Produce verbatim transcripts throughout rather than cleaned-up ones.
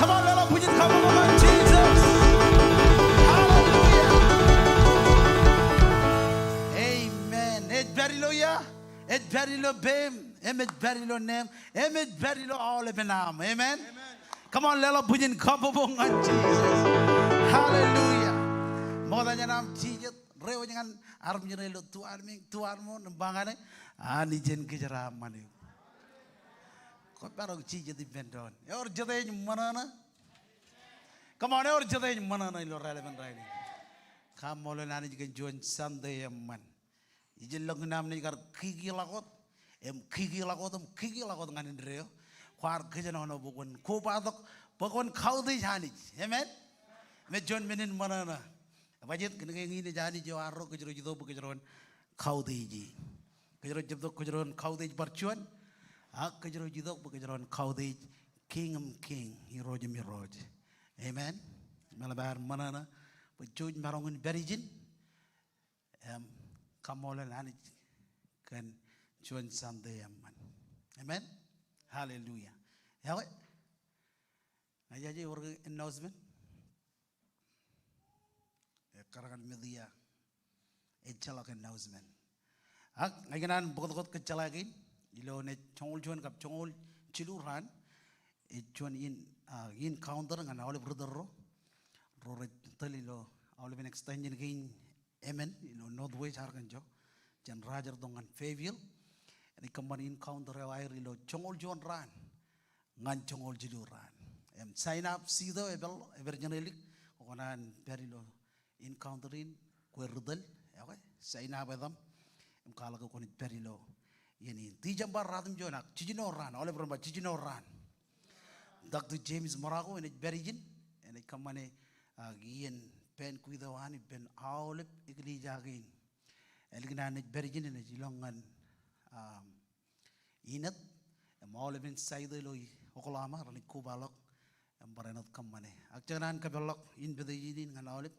Come on, leḷọk bwijin kabbokbok ñan Jisōs. Hallelujah. Amen. Ej pād ilo ia? Ej pād ilo peiṃ, im ej pād ilo neeṃ, im ej pād ilo aolepen aṃ. Amen. Come on, leḷọk bwijin kabbokbok ñan Jisōs. Hallelujah. Ṃokta jān aṃ jijet, reiwōj ñan armej ro ilo tuwaan meeting, tuwaan ṃool, im ba ñan e, Anij en kōjeraaṃṃan eok. Kwō pād tok jijet ippān doon. Ewōr jete ej ṃōṇōṇō? Come on, ewōr jete ej ṃōṇōṇō ilo raelepen rainin? Kaṃṃoolol Anij kōn juon Sunday eṃṃan. Ijellọkin am naaj kar kiki ḷọk wōt, im kiki ḷọk wōt, im kiki ḷọk wōt ñan indeeo. Kwaar kōjenolọk bwe kwōn kobatok, bwe kwōn kautiej Anij. Amen? Im ej juon men in ṃōṇōṇō. Ebajjeet? Kōnke eñin ej Anij eo arro kōjro itok bwe kōjro en kautiej e. Kōjro jab itok kōjro en kautiej bar juon, ak kōjro itok bwe kōjro en kautiej Kiiñ in kiiñ, Irooj in irooj. Amen? Im eḷap ad ṃōṇōṇō bwe jouj maroñ in pād ijin. Im kaṃṃoolol Anij kōn juon Sunday eṃṃan. Amen. Hallelujah. Ewi, ña ij jaje ewōr ke announcement? Ekkar ñan media ejjeḷọk announcement. Ak ña ikōṇaan bōktok kōjjeḷā kein ilo eṇ joñoul juon kab joñoul jilu raan. Ej juon in, ah, encounter ñan aolep ri tōl ro. Ro rej tōl ilo aolepen extension kein Amen. Ilo Northwest Arkansas, jān Rogers tok ñan Fayetteville. Enaaj kōṃṃan encounter eo aer ilo joñoul juon raan ñan joñoul jilu raan. Im sign up sheet eo epād, epād jeṇe lik, kwō kōṇaan pād ilo encounter in, kwe ri tōl, okay? Sign up etaṃ. Im kwaḷọk ke kwōnaaj pād ilo iien in December ratimjuon ak jiljino raan, aolep ren ba jiljino raan. Doctor James Morocco enaaj pād ijin, enaaj kōṃṃane, ah, iien banquet eo an ippān aolep eklejia kein. Ālikin an naaj pād ijin enaaj ilọk ñan, um, Enid, im aolepen site eo ilo Oklahoma, renaaj kobaḷọk im barāinwōt kōṃṃane. Ak jekōṇaan kōpeḷḷọk invitation in ñan aolep.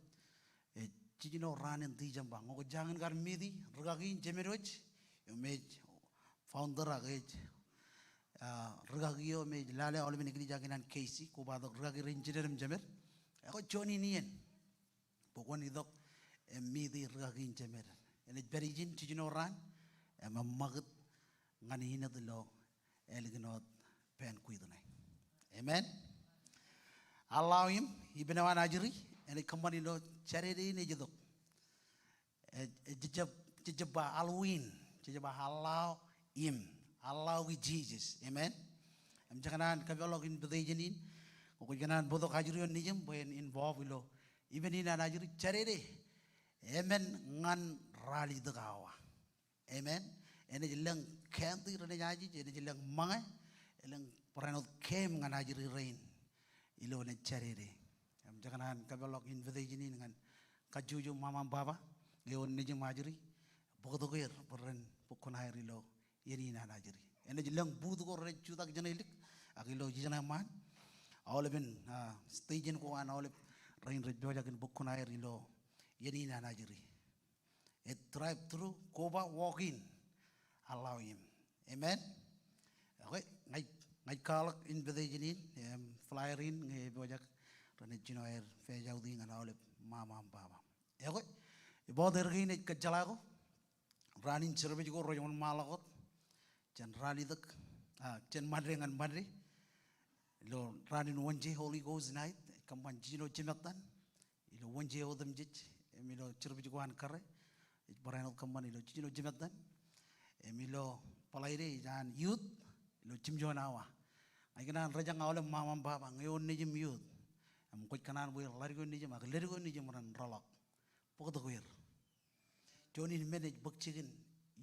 Ej jiljino raan in December. Ñe kwō jañin kar meet e, rūkaki in jemed wōj, im ej founder ak ej, ah, rūkaki eo im ej lale aolepen eklejia kein an K C, kobatok rūkaki rein jined im jemed. Ekwe juon in iien bwe kwōn itok im meet e rūkaki in jemed. Enaaj pād ijin jiljino raan, im eṃṃakūt ñan Enid ilo ālikin wōt banquet ṇe. Amen. Allow him, ippān eo an ajri, enaaj kōṃṃan ilo Saturday in ej itok. Ej, ej jejjab, jejjab ba Halloween, jejjab ba allow him, allow ki Jesus. Amen. Im jekōṇaan kōpeḷḷọk invitation in, kwōj kōṇaan bōktok ajri eo nejiṃ bwe en involve ilo event in an ajri Saturday. Emān ñan ralitōk awa. Amen. Enaaj lōñ candy renaaj ajej, enaaj lōñ ṃōñā, elōñ barāinwōt game ñan ajri rein ilo eṇ Saturday. Im jekōṇaan kōpeḷḷọk invitation in ñan kajjojo ṃaṃa im baba, ñe ewōr nejiṃ ajri, bōktok er bwe ren bōk kuṇaer ilo iien in an ajri. Enaaj lōñ booth ko renaaj jutak jeṇe lik, ak ilo jijeṇe ṃaan, aolepen, ah, station ko an aolep rein rej pojak in bōk kuṇaer ilo iien in an ajri. Ej drive through, koba, walk in, allow him. Amen. Okay, ña ij, ña ij kwaḷọk invitation in, im flyer in, ñe epojak renaaj jino aer pass out e ñan aolep ṃaṃa im baba. Okay, about er kein ej kōjjeḷā ko, raan in service ko rej wōnṃaanḷọk wōt jān ralitōk, ah, jān Monday ñan Monday. Ilo raan in Wednesday, Holy Ghost night, ej kōṃṃan jiljino jimettan. Ilo Wednesday otemjej, im ilo service ko an kōrā, ej barāinwōt kōṃṃan ilo jiljino jimettan. Im ilo Friday ej an youth, ilo jimjuon awa. Ña ikōṇaan rejjañin aolep ṃaṃa im baba, ñe ewōr nejiṃ youth, im kwōj kōṇaan bwe ḷaddik eo nejiṃ ak leddik eo nejiṃ ren rōḷọk, bōktok er. Juon in men ej bōk jikin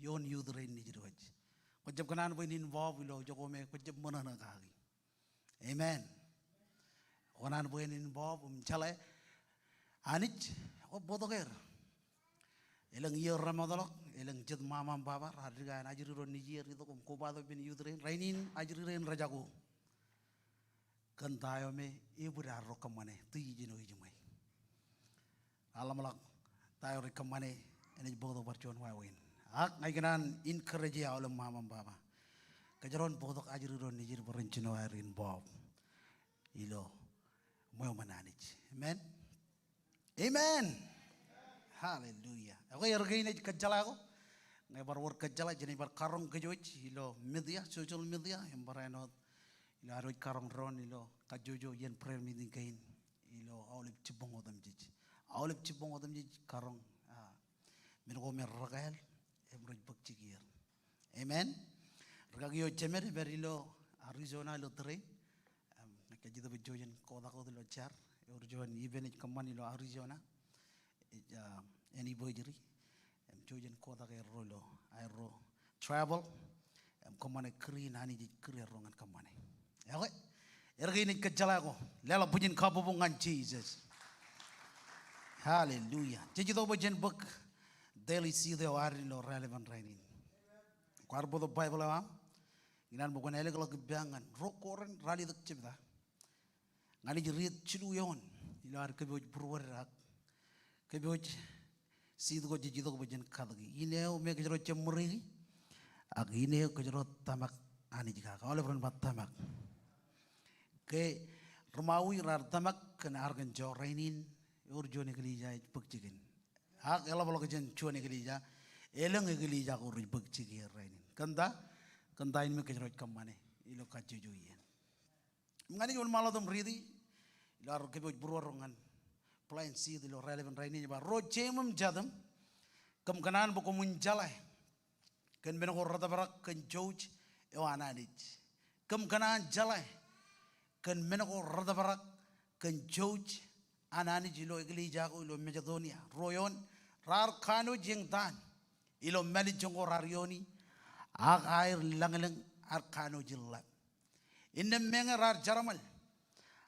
ioon youth rein nejid wōj. Kwōjab kōṇaan bwe en involve ilo ijoko me kwōjab ṃōṇōṇō kaki. Amen. Kwō kōṇaan bwe en involve im jeḷā Anij, kwō bōktok er. Elōñ iiō remootḷọk, elōñ jet ṃaṃa im baba raar dike an ajri ro nejier itok im kobatok ippān youth rein, rainin ajri rein rejako. Kōn ta eo me ebōd arro kōṃṃane, tū ijin eo ejiṃwe. Aḷ ḷōmṇak ta eo rej kōṃṃane, enaaj bōktok bar juon wāween. Ak ña ikōṇaan encourage aolep ṃaṃa im baba, kōjro en bōktok ajri ro nejid bwe ren jino aer involve ilo ṃweo ṃōn Anij. Amen. Amen. Hallelujah. Ekwe er kein ej kōjjeḷā ko. Ñe bar wōr kōjjeḷā, jenaaj bar karoñ kōj wōj ilo media, social media, im barāinwōt ilo ad wōj karoñ doon ilo kajjojo iien prayer meeting kein ilo aolep jibboñ otemjej. Aolep jibboñ otemjej karoñ, ah, men ko me rekāāl im rej bōk jikier. Amen. Rūkaki eo jemed ej pād ilo Arizona ilo tōre in. Im, ña ij kajjitōk bwe jen kotak wōt ilo jar. Ewōr juon event ej kōṃṃan ilo Arizona. Ej, ah, anniversary. Im, jen kotak erro ilo, aerro travel. Im, kōṃṃane kūr in Anij ej kūr erro ñan kōṃṃane. Ekwe, er kein ej kōjjeḷā ko. Leḷọk bwijin kabbokbok ñan Jisōs. Hallelujah. Jej itok bwe jen bōk daily seed eo ad ilo raelepen rainin. Kwaar bōktok Baibōḷ eo aṃ. Ikōṇaan bwe kwōn ālōkḷọk ippa ñan Ro Korint ralitōk jebta. Ñan ij riit jilu eoon ilo ad kōpooj būruod ak kōpooj seed ko jej itok bwe jen katōki. Ine eo me kōjro jab ṃōriki, ak ine eo kōjro tōmak Anij kaki. Aolep ren ba tōmak. Ke ri-Maui raar tōmak kōn Arkansas, rainin ewōr juon eklejia ej bōk jikin. Ak eḷapḷọk jān juon eklejia, elōñ eklejia ko rej bōk jikier rainin. Kōn ta, kōn ta in me kōjro ej kōṃṃane ilo kajjojo iien. Im ña ij wōnṃaanḷọk im riiti ilo ad kōpooj būruod ro ñan plant seed ilo raelepen rainin, ej ba, ro jeiṃ im jatūṃ, kōm kōṇaan bwe koṃwin jeḷā kōn men ko retōprak kōn jouj eo an Anij. Kōm kōṇaan jeḷā kōn men ko retōprak kōn jouj an Anij ilo eklejia ko ilo Masedonia. Ro eoon raar kanooj eñtaan ilo mālejjoñ ko raar eoni, ak aer lañlōñ ad kanooj in ḷap. Innām meñe raar jeraṃōl,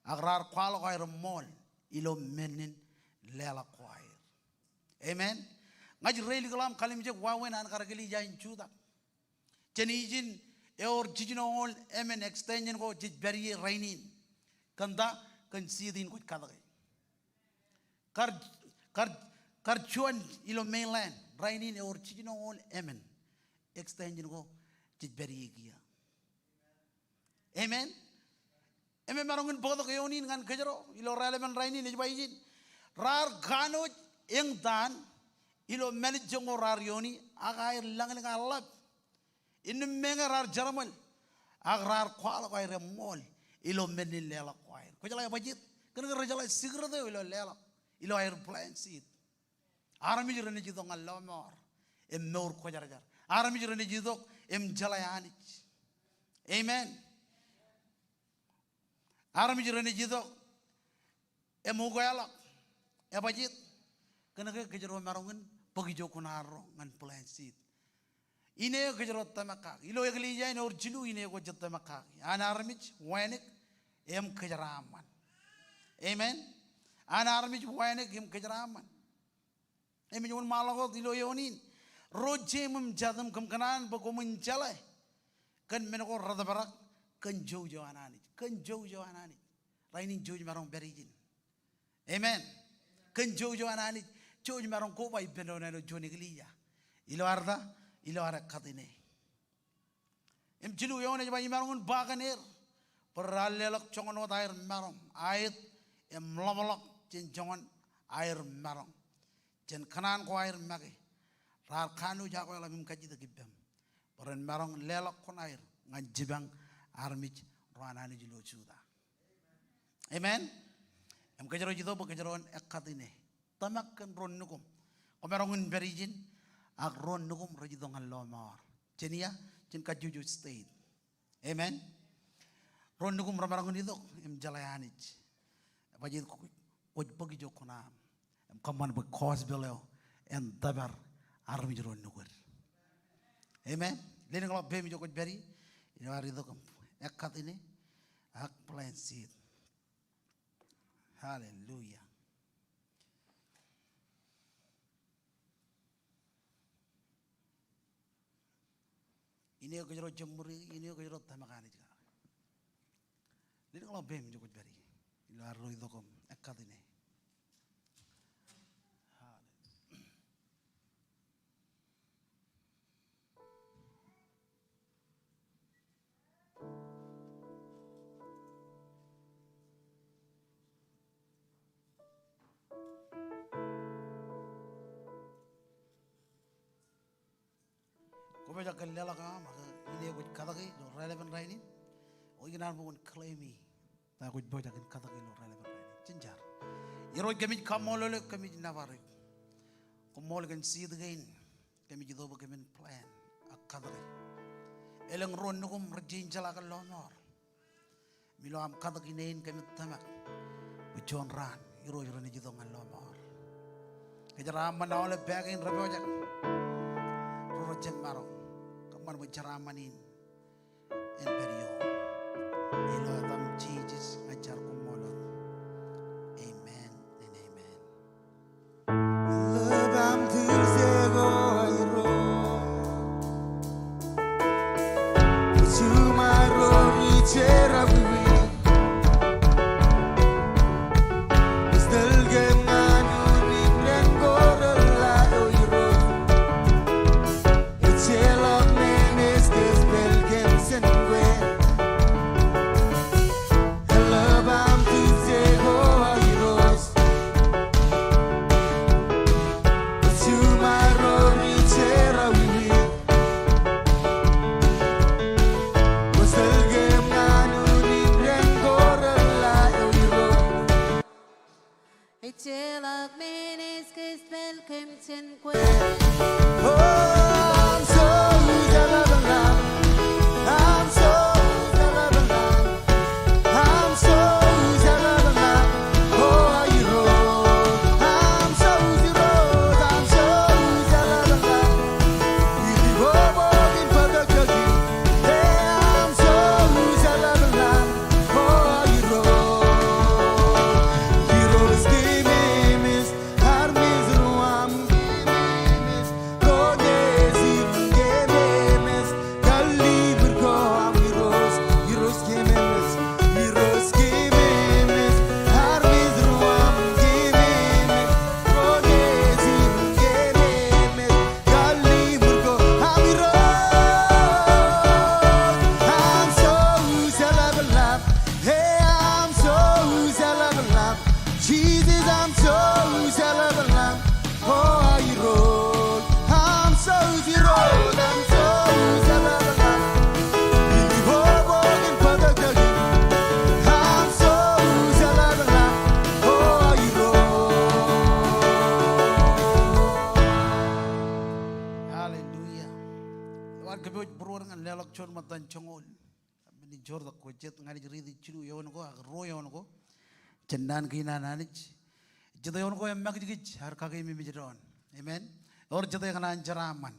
ak raar kwaḷọk aer ṃool ilo men in leḷọk ko aer. Amen. Ña ij reilikḷọk im kallimjek wāween an kar eklejia in jutak. Jān ijin ewōr jiljinoñoul emān extension ko jej pād ie rainin. Kōn ta? Kōn seed in kwōj katke. Kar, kar, kar juon ilo mainland rainin ewōr jiljinoñoul emān extension ko jej pād ie kiiō. Amen. Im emaroñ in bōktok eoon in ñan kōjro ilo raelepen rainin, ej ba ijin, raar kanooj eñtaan ilo mālejjoñ ko raar eoni, ak aer lañlōñ eḷap. Innām meñe raar jerbal, ak raar kwaḷọk aer eṃṃool ilo men in leḷọk ko aer. Kwōjeḷā bajjek? Kōn ke rejeḷā secret eo ilo leḷọk, ilo aer plant seed. Armej renaaj itok ñan lọmọọr im mour kwōjarjar. Armej renaaj itok im jeḷā Anij. Amen. Armej renaaj itok im ukeḷọk. Ebajjeet? Kōn ke kōjro maroñ in bōk ijo kuṇaarro ñan plant seed. Ine eo kōjro tōmak kaki. Ilo eklejia in ewōr jilu ine ko jej tōmak kaki. An armej, wānōk, im kōjeraaṃṃan. Amen. An armej, wānōk, im kōjeraaṃṃan. Im ej wōnṃaanḷọk wōt ilo eoon in. Ro jeim im jatūṃ, kōm kōṇaan bwe koṃwin jeḷā kōn men ko retōprak kōn jouj eo an Anij. Kōn jouj eo an Anij. Rainin jouj maroñ pād ijin. Amen. Kōn jouj eo an Anij. Jouj maroñ koba ippān doon ilo juon eklejia. Ilo ad ta? Ilo ad ekkat ine. Im jilu eoon ej ba imaroñ in ba kōn er bwe raar leḷọk joñan wōt aer maroñ, aet im ḷapḷọk jān joñan aer maroñ. Jān kōṇaan ko aer make, raar kanooj akweḷap im kajjitōk ippaṃ bwe ren maroñ leḷọk kuṇaer ñan jipañ armej ro an Anij ilo Juda. Amen. Im kōjro ej itok bwe kōjro en ekkat ine. Tōmak kōn ro nukuṃ. Kwōmaroñ in pād ijin, ak ro nukuṃ rej itok ñan lọmọọr. Jān ia? Jān kajjojo state. Amen. Ro nukuṃ remaroñ in itok im jeḷā Anij. Bajjek kwōj, kwōj bōk ijo kuṇaaṃ im kōṃṃan bwe gospel eo en tōpar armej ro nukōd. Amen. Leḷọk ḷọk peiṃ ijo kwōj pād ie. Ilo ad itok im ekkat ine ak plant seed. Hallelujah. Ine eo kōjro jeṃṃuri, ine eo kōjro tōmak Anij kake. Leḷọk ḷọk peiṃ ijo kwōj pād ie. Ilo ad ro itok im ekkat ine. Hallelujah. Kwōpojak kōn leḷọk eo aṃ ak ine kwōj katke ilo raelepen rainin. O ikōṇaan bwe kwōn claim e. Ta kwōj pojak in katke ilo raelepen rainin? Jen jar. Irooj, kōmij kaṃṃoolol eok, kōmij nōbar eok. Koṃṃool kōn seed kein kōmij itok bwe kōmin plant ak katke. Elōñ ro nukuṃ rej jañin jeḷā kōn lọmọọr. Im ilo aṃ katke ine in kōmij tōmak bwe juon raan Irooj renaaj itok ñan lọmọọr. Kōjeraaṃṃan aolep pā kein rej pojak. Ro rej jab maroñ. Kōṃṃan bwe jeraaṃṃan in en pād ioō. Ilo etaṃ Jisōs ña ij jar koṃṃool wōt. Amen and amen. Ḷap aṃ tiljek, O Irooj. Bwe juṃae ro ri jerọwiwi. Kwōj tōl kōm ñan unin ren kōrōlla, O Irooj. Ejjeḷọk men ej kōjepel kōm jān kwe. Eḷap aṃ tiljek, O Irooj. Bwe juṃae ro ri jerọwiwi. Kwōj tōl kōm ñan unin ren kōrōlla, O Irooj. Ejjeḷọk men ej kōjepel kōm jān kwe. Juon ṃōttan joñoul. Kōn men in joortak ko jet, ña ij riiti jilu eoon ko ak ruo eoon ko jān naan kein an Anij. Jet eoon ko eṃṃakijkij ad kakeememej doon. Amen. Ewōr jet ekōṇaan jeraaṃṃan.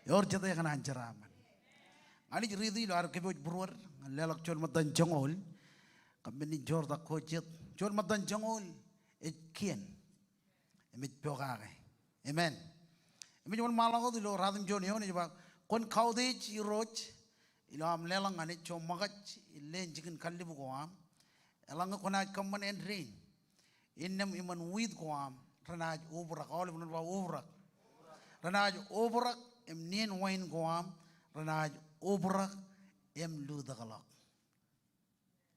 Ewōr jet ekōṇaan jeraaṃṃan. Ña ij riiti ilo ad kōpooj būruod, ñan leḷọk juon ṃōttan joñoul. Kōn men in joortak ko jet. Juon ṃōttan joñoul ej kien im ej pokake. Amen. Im ej wōnṃaanḷọk wōt ilo ruatimjuon eoon ej ba, kwōn kautiej Irooj ilo aṃ leḷọk ñan e joṃṃakaj in leen jikin kallib ko aṃ. Eḷaññe kwōnaaj kōṃṃan āindein, innām iṃōn wiit ko aṃ renaaj obrak, aolep ren ba obrak. Renaaj obrak im nien wain ko aṃ renaaj obrak im lutōkḷọk.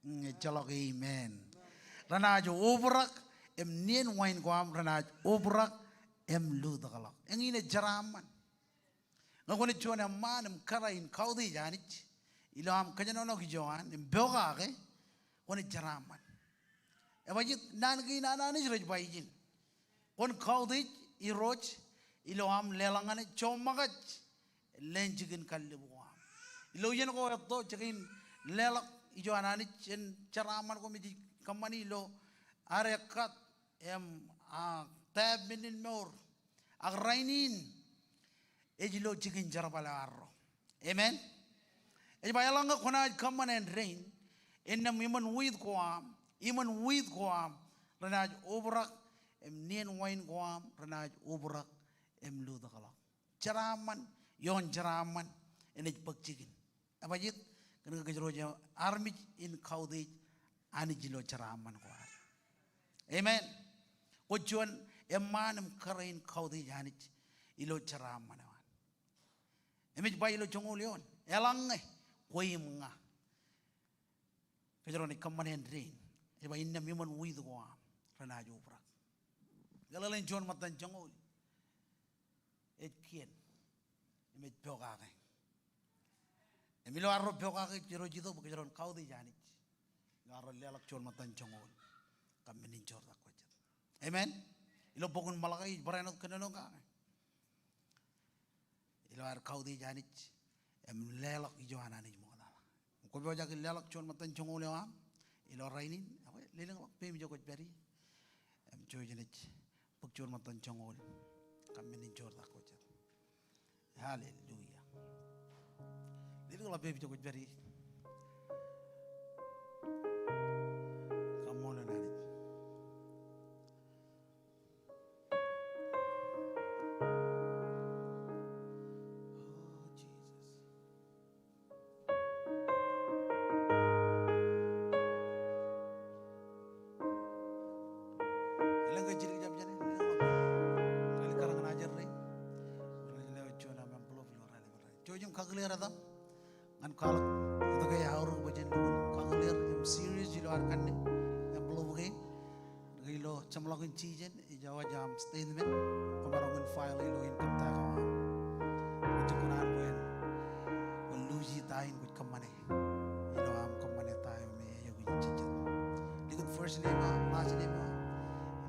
Mm, ejjeḷọk amen. Renaaj obrak im nien wain ko aṃ renaaj obrak im lutōkḷọk. Eñin ej jeraaṃṃan. Ñe kwōnaaj juon eṃṃaan im kōrā in kautiej Anij ilo aṃ kōjenolọk ijo an im pokake, kwōnaaj jeraaṃṃan. Ebajeet? Naan kein an Anij rej ba ijin, kwōn kautiej Irooj ilo aṃ leḷọk ñan e joṃṃakaj leen jikin kallib ko aṃ. Ilo iien ko etto, jej kein leḷọk ijo an Anij jān jeraaṃṃan ko me jej kōṃṃani ilo ad ekkat im, ah, tap men in mour. Ak rainin ej ilo jikin jerbal eo arro. Amen. Ej ba eḷaññe kwōnaaj kōṃṃan āindein, innām iṃōn wiit ko aṃ, iṃōn wiit ko aṃ renaaj obrak im nien wain ko aṃ renaaj obrak im lutōkḷọk. Jeraaṃṃan, ioon jeraaṃṃan enaaj bōk jikin. Ebajeet? Kōn ke kōjro ej armej in kautiej Anij ilo jeraaṃṃan ko ad. Amen. Kwōj juon eṃṃaan im kōrā in kautiej Anij ilo jeraaṃṃan eo an. Im ej ba ilo joñoul eoon, eḷaññe kwe im ña kōjro naaj kōṃṃan āindein, ej ba innām iṃōn wiit ko aṃ renaaj obrak. Meḷeḷein juon ṃōttan joñoul ej kien im ej pokake. Im ilo arro pokake, Irooj itok bwe kōjro en kautiej Anij ilo arro leḷọk juon ṃōttan joñoul kōn men in joortak ko jet. Amen. Ilo bok in Malakai ej barāinwōt kōnono kake ilo ad kautiej Anij im leḷọk ijo an Anij ṃoktata. Kwō pojak in leḷọk juon ṃōttan joñoul eo aṃ ilo rainin, ekwe, lelōñḷọk peiṃ ijo kwōj pād ie im jouj im bōk juon ṃōttan joñoul kōn men in joortak ko jet. Hallelujah. Lelōñḷọk peiṃ ijo kwōj pād ie. Kaṃṃoolol Anij. Oh, Jesus. Elōñ ke jidik jab jāne, ralitōk kōrā ñan ajerrāān. Ralitōk juon aṃ envelope ilo ralitōk. Jouj im kakōḷḷe er etaṃ ñan kwaḷọk. Etke eaorōk bwe jen lukkuun kakōḷḷe er im serious ilo ad kanne envelope kein. Ke ilo jeṃḷọkin season, ej wōj aṃ statement, kwōmaroñ in file ilo income tax eo aṃ. Kwōj kōṇaan bwe en, kwōn luuji ta in kwōj kōṃṃane ilo aṃ kōṃṃane ta eo me ej aikuj in jejjet. Likūt first name eo aṃ, last name eo aṃ,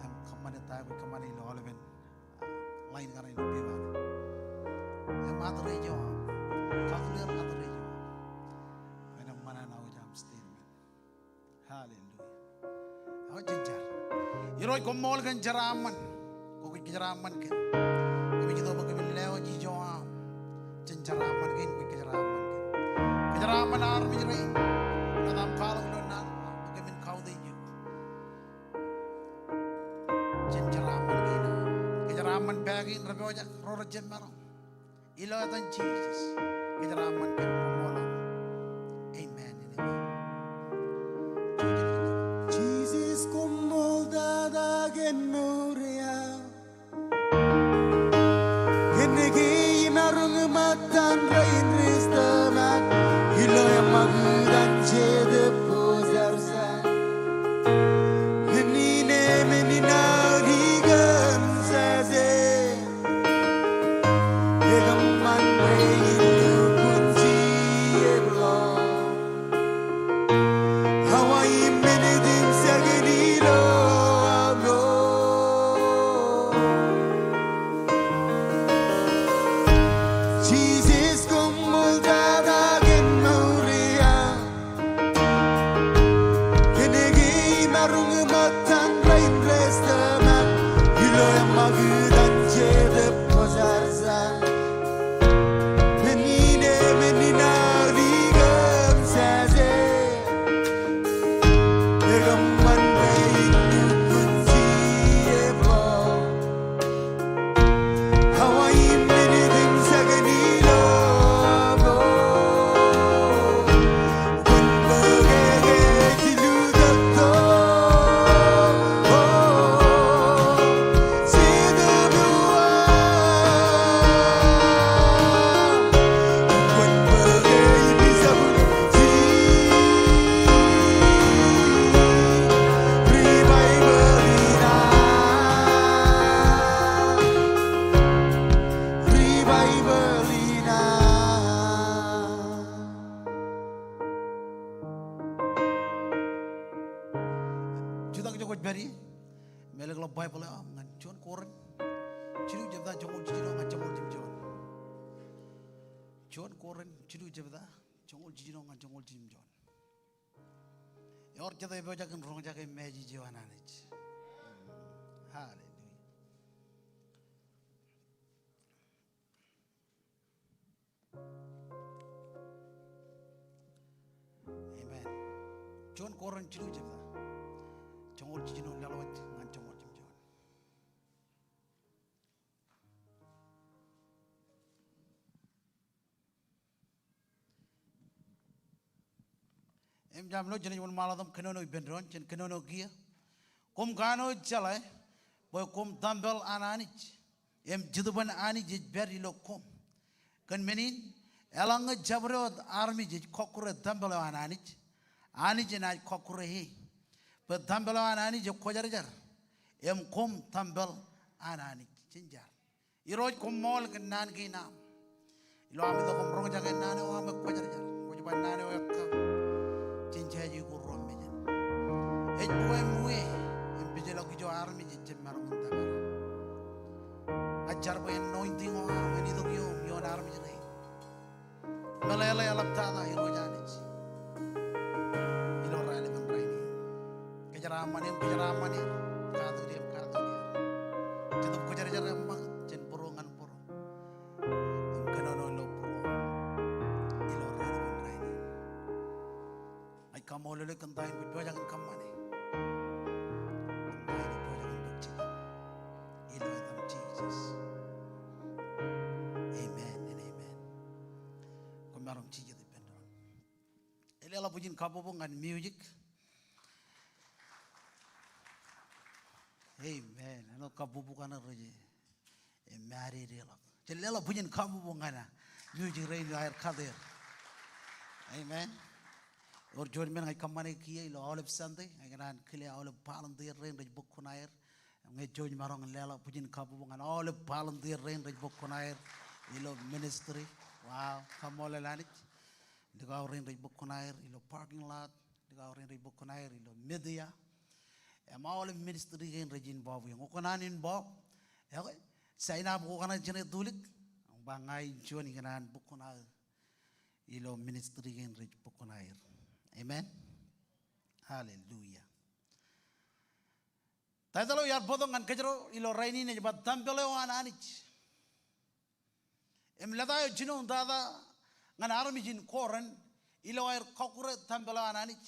im kōṃṃane ta eo kwōj kōṃṃane ilo aolepen, ah, line kaṇe ilo pepa ṇe. Im address eo aṃ, kakōḷḷe er address eo aṃ. Bwe en eṃṃan an wōj aṃ statement. Hallelujah. Aō jen jar. Irooj, koṃṃool kōn jeraaṃṃan ko kwōj kōjeraaṃṃan kōm. Kōmij itok bwe kōmin lewōj ijo aṃ jān jeraaṃṃan kein kwōj kōjeraaṃṃan kōm. Kōjeraaṃṃan armej rein. Ilo etaṃ kwaḷọk ilo naan ko aṃ bwe kōmin kautiej eok jān jeraaṃṃan kein aṃ. Kōjeraaṃṃan pā kein rej pojak, ro rej jab maroñ. Ilo etan Jisōs, kōjeraaṃṃan kōm, koṃṃool. Amen and amen. Jisōs koṃṃool tata kōn mour eo aō. Kōnke imaroñ ṃōttan rein rej tōmak ilo eṃṃakūt an Jetōb Kwōjarjar. Kōn innem men in aō likūt sase. Ekōṃṃan bwe in lukkuun jab ḷọk. Awa im men etimjek in ilo aō mour. ñan juon Korint jilu jebta joñoul jiljino ñan joñoul jimjuon. Juon Korint jilu jebta joñoul jiljino ñan joñoul jimjuon. Ewōr jet epojak in roñjake message eo an Anij. Hallelujah. Amen. Juon Korint jilu jebta joñoul jiljino leḷọk ñan joñoul jimjuon. Im jab lo, jen ej wōnṃaanḷọk im kōnono ippān doon, jen kōnono kiiō. Koṃ kanooj jeḷā bwe koṃ tempel an Anij, im Jetōb in Anij ej pād ilo koṃ. Kōn men in, eḷaññe jabdewōt armej ej kọkkure tempel eo an Anij, Anij enaaj kọkkure e. Bwe tempel eo an Anij ekwōjarjar, im koṃ tempel an Anij. Jen jar. Irooj, koṃṃool kōn naan kein aṃ. Ilo am itok im roñjake naan eo aṃ ekwōjarjar, kwōj ba naan eo ekkañ, jen jaje ko ruo mejān. Ej bwe im uwe im pejḷọk ijo armej ejjab maroñ in tōpar. Ij jar bwe anointing eo aṃ en itok ioō im ioon armej rein. Meḷeḷe eḷaptata Irooj Anij ilo raelepen rainin. Kōjeraaṃṃan eṇ, kōjeraaṃṃan er. Katakin eṇ, katakin er. Jetōb Kwōjarjar eṃṃakūt jān būruō ñan būruō im kōnono ilo būruō ilo raelepen rainin. Ij kaṃṃoolol eok kōn ta in kwōj pojak in kōṃṃane, kōn ta in kwōj pojak in bōk jikin. Ilo etaṃ Jisōs. Amen and amen. Koṃ maroñ jijet ippān doon. Ij leḷọk bwijin kabbokbok ñan music. Amen. Āinwōt kabbokbok kaṇe rej e, e, mādedeḷọk. Jen leḷọk bwijin kabbokbok ñan music rein ilo aer kate er. Amen. Ewōr juon men ña ij kōṃṃane kiiō ilo aolep Sunday, ña ikōṇaan kile aolep volunteer rein rej bōk kuṇaer. Im ñe jej maroñ leḷọk bwijin kabbokbok ñan aolep volunteer rein rej bōk kuṇaer ilo ministry. Wow, kaṃṃoolol Anij. Likao rein rej bōk kuṇaer ilo parking lot, likao rein rej bōk kuṇaer ilo media. Im aolep ministry kein rej involve eō. Ñe kwōkōṇaan involve, ekwe, sign up ko kaṇe jeṇe tulik. Im ba ña in juon ikōṇaan bōk kuṇaō ilo ministry kein rej bōk kuṇaer. Amen. Hallelujah. Title eo iar bōktok ñan kōjro ilo rainin ej ba tempel eo an Anij. Im lōta eo jinoin tata ñan armej in Korint ilo aer kọkkure tempel eo an Anij.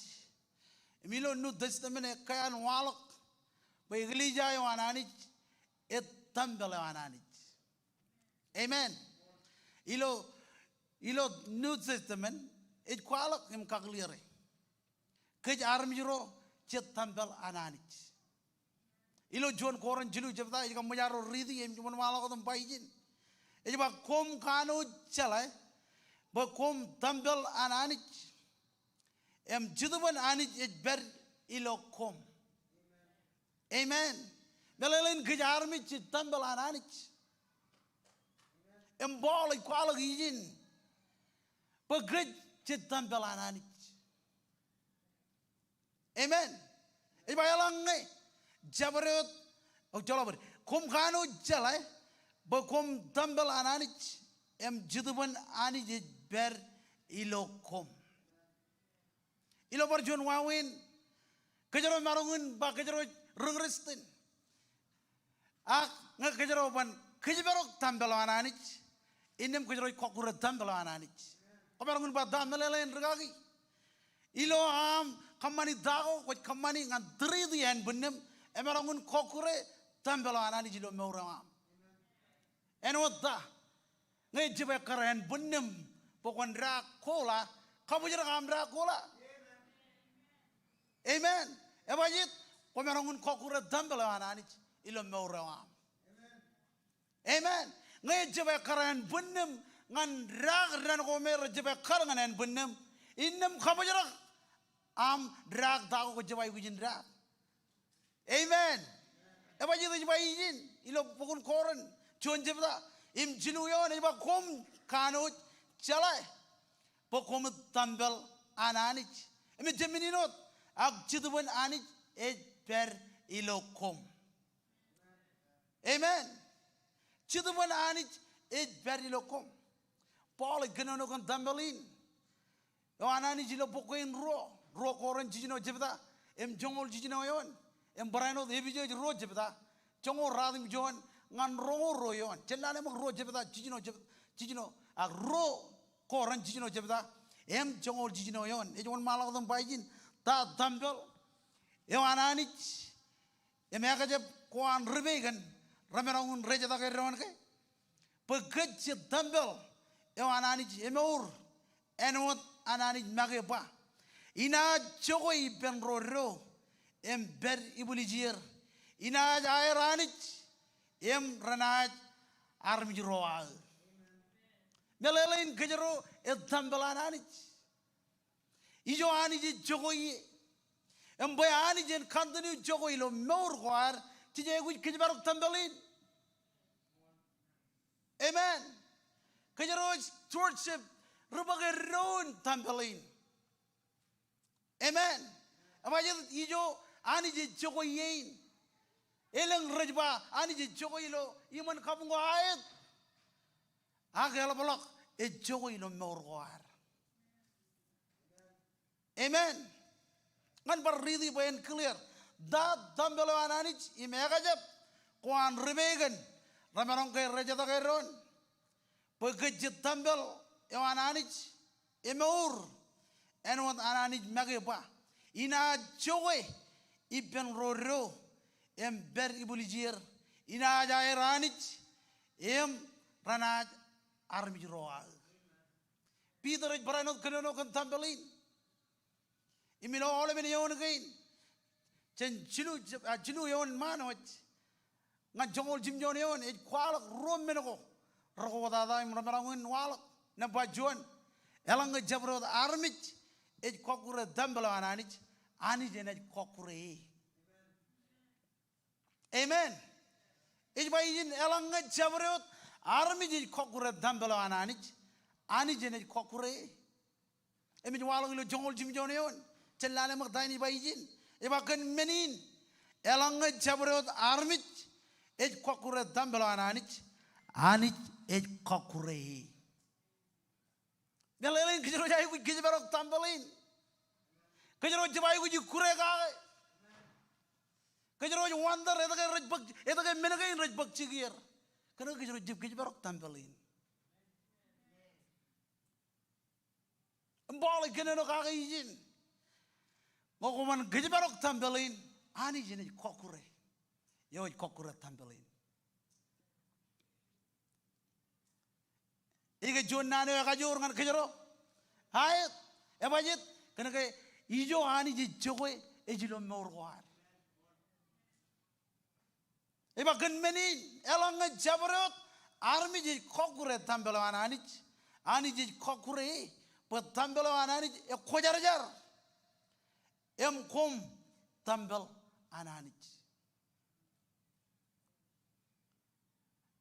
Im ilo New Testament ekkā an waḷọk bwe eklejia eo an Anij ej tempel eo an Anij. Amen. Ilo, ilo New Testament ej kwaḷọk im kakliere. Kōj armej ro jej tempel an Anij. Ilo juon Korint jilu jebta, ij kab ṃōj arro riiti im wōnṃaanḷọk wōt im ba ijin. Ej ba koṃ kanooj jeḷā bwe koṃ tempel an Anij, im Jetōb in Anij ej pād ilo koṃ. Amen. Meḷeḷein kōj armej jej tempel an Anij. Im Paul ej kwaḷọk ijin bwe kōj jej tempel an Anij. Amen. Ej ba eḷaññe jabdewōt, o, joḷọk bōd, koṃ kanooj jeḷā bwe koṃ tempel an Anij, im Jetōb in Anij ej pād ilo koṃ. Ilo bar juon wāween, kōjro maroñ in ba kōjro ri-Kristian. Ak ñe kōjro ban kōjparok tempel eo an Anij, innām kōjro ej kọkkure tempel eo an Anij. Kwōmaroñ in ba ta meḷeḷein rikaki? Ilo aṃ kōṃṃani ta ko kwōj kōṃṃani ñan tūriiti ānbwinnūṃ, emaroñ in kọkkure tempel eo an Anij ilo mour eo aṃ. Āinwōt ta? Ñe ejjab ekkar ānbwinnūṃ bwe kwōn daak kola, kabōjrak aṃ daak kola. Amen. Ebajeet? Kwōmaroñ in kọkkure tempel eo an Anij ilo mour eo aṃ. Amen. Ñe ejjab ekkar ānbwinnūṃ ñan daak dān ko me rejjab ekkar ñan ānbwinnūṃ, innām kabōjrak aṃ daak ta ko kwōjjab aikuj in daak. Amen. Ebajeet? Ej ba ijin ilo bok in Korint juon jebta im jilu eoon, ej ba koṃ kanooj jeḷā bwe koṃ tempel an Anij. Im ejjab men in wōt, ak Jetōb in Anij ej pād ilo koṃ. Amen. Jetōb an Anij ej pād ilo koṃ. Paul ej kōnono kōn tempel in eo an Anij ilo bok kein ruo, ruo Korint jiljino jebta im joñoul jiljino eoon, im barāinwōt Epesōs ruo jebta, joñoul ratimjuon ñan roñoul ruo eoon. Jen lale ṃōk ruo jebta, jiljino jeb-, jiljino, ak ruo Korint jiljino jebta im joñoul jiljino eoon. Ej wōnṃaanḷọk im ba ijin, ta tempel eo an Anij im ekjab ko an ri peikan remaroñ in rejetake doon ke? Bwe kōj jej tempel eo an Anij emour, āinwōt an Anij make ba, inaaj jokwe ippān ro deḷọñ im pād ibwiljir. Inaaj aer Anij im renaaj armej ro aō. Meḷeḷein kōjro ej tempel an Anij. Ijo Anij ej jokwe ie. Im bwe Anij en continue jokwe ilo mour ko ad, jej aikuj kōjparok tempel in. Amen. Kōjro ej stewardship, ri bōk eddoin tempel in. Amen. Ebajjeet ijo Anij ej jokwe ie in. Elōñ rej ba Anij ej jokwe ilo iṃōn kabuñ ko aet. Ak eḷapḷọk ej jokwe ilo mour ko ad. Amen. Ñan bar riiti bwe en clear. Ta tempel eo an Anij im ekjab ko an ri peikan remaroñ ke rejetake doon? Bwe kōj jej tempel eo an Anij emour, āinwōt an Anij make ba, inaaj jokwe ippān ro deḷọñ im pād ibwiljir. Inaaj aer Anij im renaaj armej ro aō. Peter ej barāinwōt kōnono kōn tempel in. Im ilo aolepen eoon kein, jān jilu, a, jilu eoon ṃaan wōj ñan joñoul jimjuon eoon, ej kwaḷọk ruo men ko rekwoktata im remaroñ in waḷọk. Nōṃba juon, eḷaññe jabdewōt armej ej kọkkure tempel eo an Anij, Anij enaaj kọkkure e. Amen. Ej ba ijin, eḷaññe jabdewōt armej ej kọkkure tempel eo an Anij, Anij enaaj kọkkure e. Im ej waḷọk ilo joñoul jimjuon eoon, jen lale ṃōk ta in ej ba ijin. Ej ba kōn men in, eḷaññe jabdewōt armej ej kọkkure tempel eo an Anij, Anij ej kọkkure e. Meḷeḷein kōjro ej aikuj kōjparok tempel in. Kōjro ej jab aikuj ikkure kake. Kōjro ej wonder etke rej bōk, etke men kein rej bōk jikier. Kōnke kōjro ej jab kōjparok tempel in. Im Paul ej kōnono kake ijin, ñe koṃwin kōjparok tempel in, Anij enaaj kọkkure eo ej kọkkure tempel in. Ej ke juon naan eo ekajoor ñan kōjro? Aet, ebajjeet, kōnke ijo Anij ej jokwe ej ilo mour ko ad. Ej ba kōn men in, eḷaññe jabdewōt armej ej kọkkure tempel eo an Anij, Anij ej kọkkure e, bwe tempel eo an Anij ekwōjarjar. Im koṃ tempel an Anij.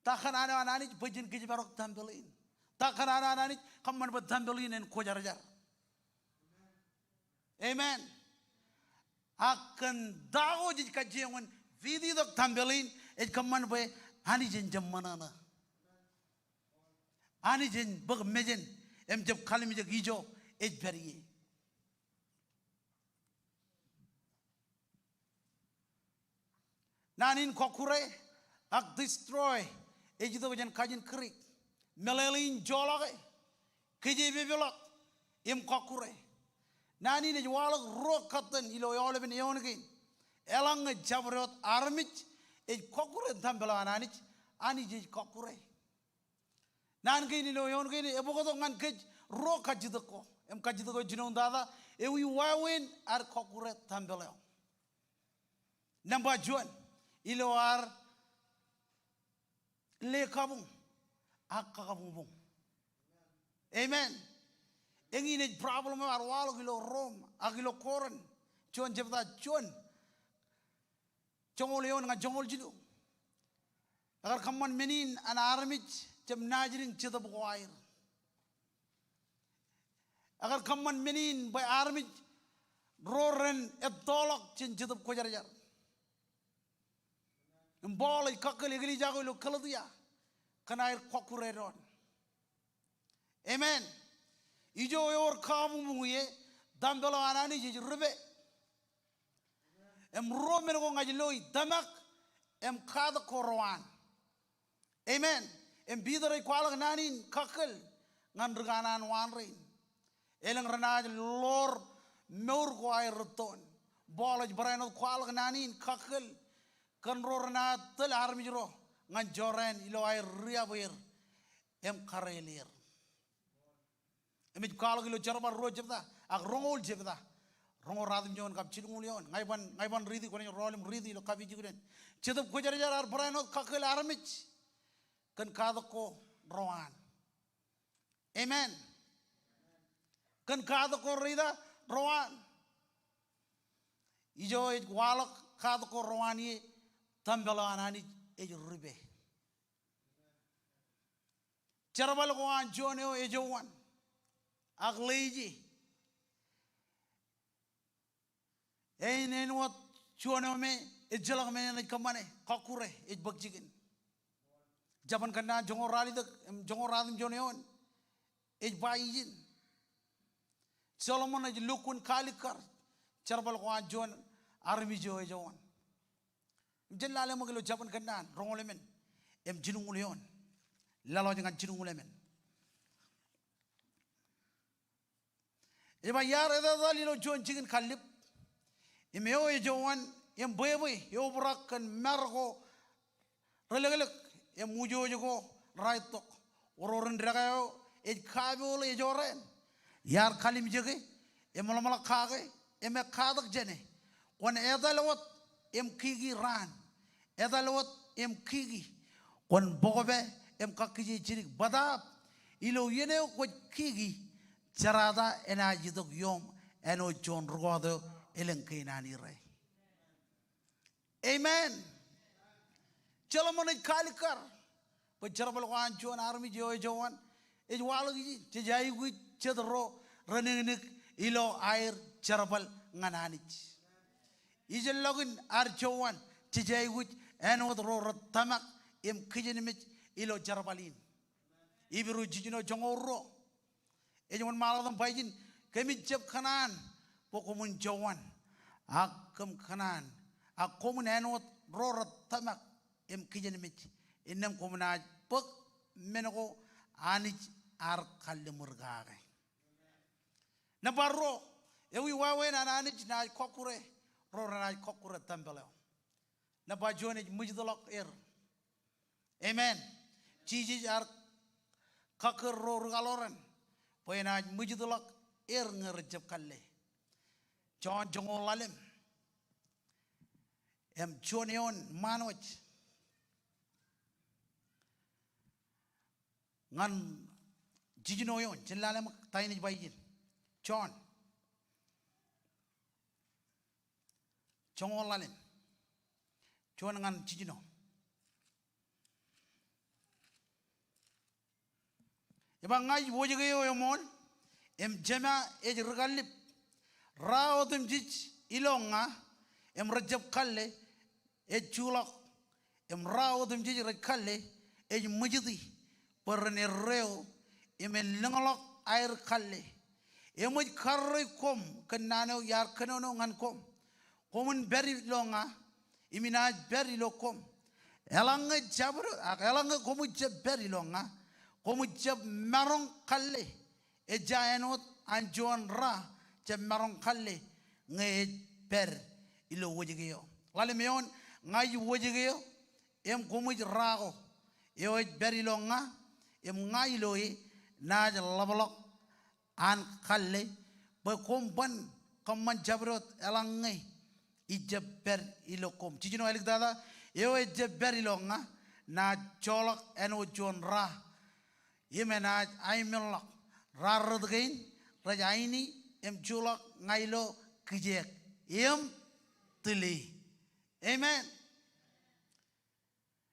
Ta kōṇaan eo an Anij bwe jen kōjparok tempel in? Ta kōṇaan eo an Anij kōṃṃan bwe tempel in en kwōjarjar? Amen. Ak kōn ta ko jej kajjioñ in fititok tempel in, ej kōṃṃan bwe Anij en jab ṃōṇōṇō. Anij en bōk mejān im jab kalimjek ijo ej pād ie. Naan in kọkkure ak destroy ej itok jān kajin Greek. Meḷeḷein joḷọke, kōjepepḷọk im kọkkure. Naan in ej waḷọk ruo kōttan ilo aolepen eoon kein. Eḷaññe jabdewōt armej ej kọkkure tempel eo an Anij, Anij ej kọkkure. Naan kein ilo eoon kein ebōktok ñan kōj ruo kajjitōk ko. Im kajjitōk eo jinoin tata, ewi wāween ad kọkkure tempel eo? Nōṃba juon, ilo ad le kabuñ ak kakabuñbuñ. Amen. Eñin ej problem eo ear waḷọk ilo Rom ak ilo Korint, juon jebta juon, joñoul eoon ñan joñoul jilu. Ekar kōṃṃan men in an armej jab naajdik Jetōb ko aer. Ekar kōṃṃan men in bwe armej ro ren ettoḷọk jān Jetōb Kwōjarjar. Im Paul ej kakkōl eklejia ko ilo Galetia kōn aer kọkkure doon. Amen. Ijo ewōr kabuñbuñ ie, tempel eo an Anij ej ripe. Im ruo men ko ña ij loi, tōmak im katak ko rewaan. Amen. Im Peter ej kwaḷọk naan in kakkōl ñan ri kanaan waan rein. Elōñ renaaj ḷoor mour ko aer rūttoon. Paul ej barāinwōt kwaḷọk naan in kakkōl kōn ro renaaj tōl armej ro ñan jorrāān ilo aer riab er im kareeled er. Im ej kwaḷọk ilo Jerbal ruo jebta ak roñoul jebta. Roñoul ratimjuon kab jilñuul eoon. Ña iban, ña iban riiti, kwōnaaj rọọl im riiti ilo kapijuknen. Jetōb Kwōjarjar ear barāinwōt kakkōl armej kōn katak ko rewaan. Amen. Kōn katak ko reita, rewaan. Ijo ej waḷọk katak ko rewaan ie, tempel eo an Anij ej ripe. Jerbal ko an juon eo ejouwan ak ḷeje. Āinwōt juon eo me ejjeḷọk men eṇ ej kōṃṃane, kọkkure, ej bōk jikin. Jabōn Kōnnaan joñoul ralitōk im joñoul ratimjuon eoon ej ba ijin. Solomon ej lukkuun kaalikkar jerbal ko an juon armej eo ejouwan. Im jen lale ṃōk ilo Jabōn Kōnnaan roñoul emān im jilñuul eoon. Laḷ wōj ñan jilñuul emān. Ej ba, iar etetal ilo juon jikin kallib im eo ejouwan im bwebwe eobrak kōn mar ko relōklōk im wūjooj ko raettok. Oror in dekā eo ej kapool ejorrāān. Iar kalimjeke im ḷōmṇak kake im ekkatak jāne. Kwōn etal wōt im kiki raan. Etal wōt im kiki. Kwōn bōkpe im kakkije jidik. Bōtaab ilo iien eo kwōj kiki, jerata enaaj itok iom āinwōt juon rūkọọt eo elōñ kein an Irrai. Amen. Solomon ej kaalikkar bwe jerbal ko an juon armej eo ejouwan ej waḷọk ijin, jej aikuj jet ro renōknōk ilo aer jerbal ñan Anij. Ijellọkin ad jouwan jej aikuj āinwōt ro rej tōmak im kijenmej ilo jerbal in. Hibru jiljino joñoul ruo ej wōnṃaanḷọk im ba ijin, kōmij jab kōṇaan bwe koṃwin jouwan, ak kōm kōṇaan, ak koṃwin āinwōt ro rej tōmak im kijenmej, innām koṃ naaj bōk men ko Anij ear kalliṃur kake. Nōṃba ruo, ewi wāween an Anij naaj kọkkure ro renaaj kọkkure tempel eo? Nōṃba juon ej ṃwijitḷọk er. Amen. Jisōs ear kakkōl ro rikaḷoran bwe enaaj ṃwijitḷọk er ñe rej jab kalle. Jon joñoul ḷalem im juon eoon ṃaan wōj ñan jiljino eoon, jen lale ṃōk ta in ej ba ijin. Jon joñoul ḷalem, juon ñan jiljino. Ej ba, ña ij wōjke eo eṃool, im Jema ej ri kallib. Ra otemjej ilo ña im rej jab kalle ej juḷọk, im ra otemjej rej kalle ej ṃwijiti bwe ren erreo im en lōñḷọk aer kalle. Eṃōj karreoik koṃ kōn naan eo iar kōnono ñan koṃ. Koṃwin pād ilo ña im inaaj pād ilo koṃ. Eḷaññe jabdewōt, ak eḷaññe koṃij jab pād ilo ña, koṃij jab maroñ kalle. Ejja āinwōt an juon ra jab maroñ kalle ñe ej pād ilo wōjke eo. Ḷalem eoon, ña ij wōjke eo im koṃij ra ko. Eo ej pād ilo ña im ña ilo e naaj ḷapḷọk an kalle bwe koṃ ban kōṃṃan jabdewōt eḷaññe ij jab pād ilo koṃ. Jiljino āliktata, eo ej jab pād ilo ña naaj joḷọk āinwōt juon ra im enaaj aimenḷọk. Raar rot kein rej aini im juḷọk ña ilo kijeek im tili. Amen.